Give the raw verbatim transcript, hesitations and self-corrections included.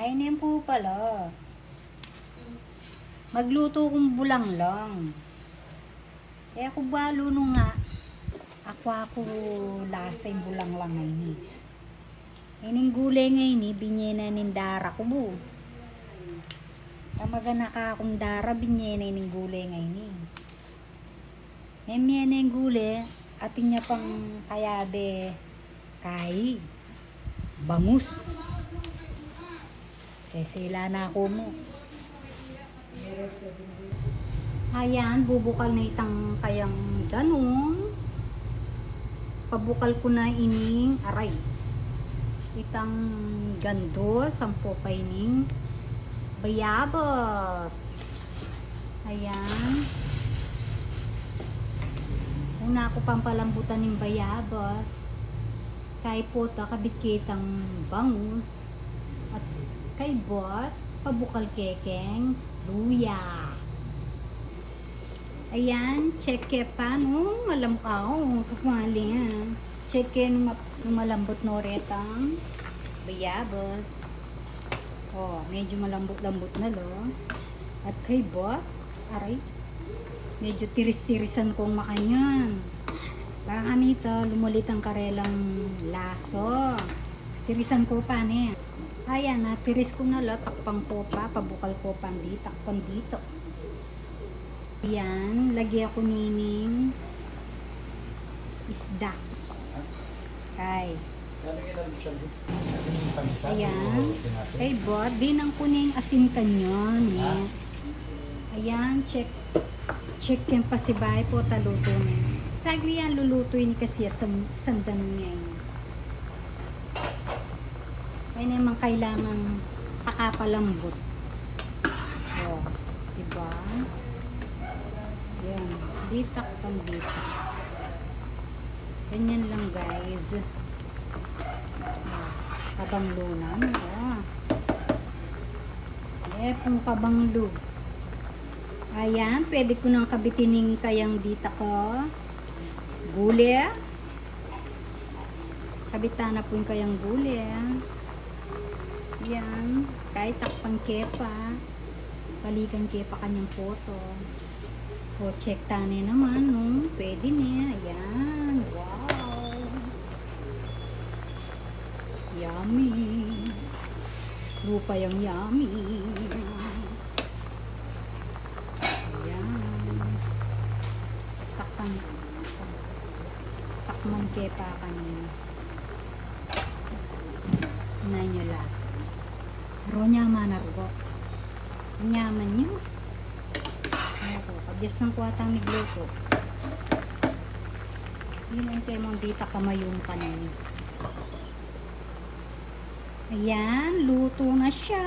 Ay, nen pu pala. Magluto kung bulanglang. E ku balu nung a, aku, aku lasa ing bulanglang a ini. Ining gule ngeni, binye na ning dara ku bu. Tamagan na ka kung dara, binye na ining gule ngeni. Memye ne ing gule, atin ya pang kayabe kai, bangus. Kesa ila na ku mu. Ayan, bubukal na itang kayang danum. Pabukal ku na ining, aray. Itang gandos, ampo pa ining bayabas. Ayan. Una ku pang palambutan ing bayabas. Kay pota, kabit ke itang bangus. At kaybat, pabukal ke keng luya. Ayan, check ke pa, no? Malam-, aw, kapali, ah. Check ke nung ma-, nung malambut no retang bayabas. O, medyo malambut-lambut na, lo. At kaybat, aray, medyo tiris-tirisan kung makanyan. Baka nita, lumulit ang karelang laso. Tirisan ku pa ne. Ayan, natiris ku na la, takpan ku pa, pabukal ku pa dita, takpan dita. Ayan, lagyan ku nining isda. Kay. Ayan. Kaybat, dinang ku ning asin kanyan, ne. Ayan, check. Check keng pasibay pota lutu ne. Saglit yan, lulutu ini kasi sang, sang danum ne. Ay naman kailangan pakapalambut. O, diba? Yan. Ditak pang ditak. Ganyan lang, guys. O, kabang lu na, o. E, kung kabang lu. Ayan, pwede ku nang kabitin ing kayang ditak a gule. Kabitan na pu ing kayang gule. Yan. Kay takpan ke pa. Balikan ke pa kanyang poto. O, check ta ne naman, no? Pwede ne. Ayan. Wow. Yummy. Lupa yang yummy. Ayan. Takpan. Takpan ke pa kanyan. Nanu lasa? Aro nyaman, argo. Nyaman yu. Ay, ako, kabiasnan ku atang migluto. Dinan ke mung ditak a mayung kanyan. Ayan, lutu na siya.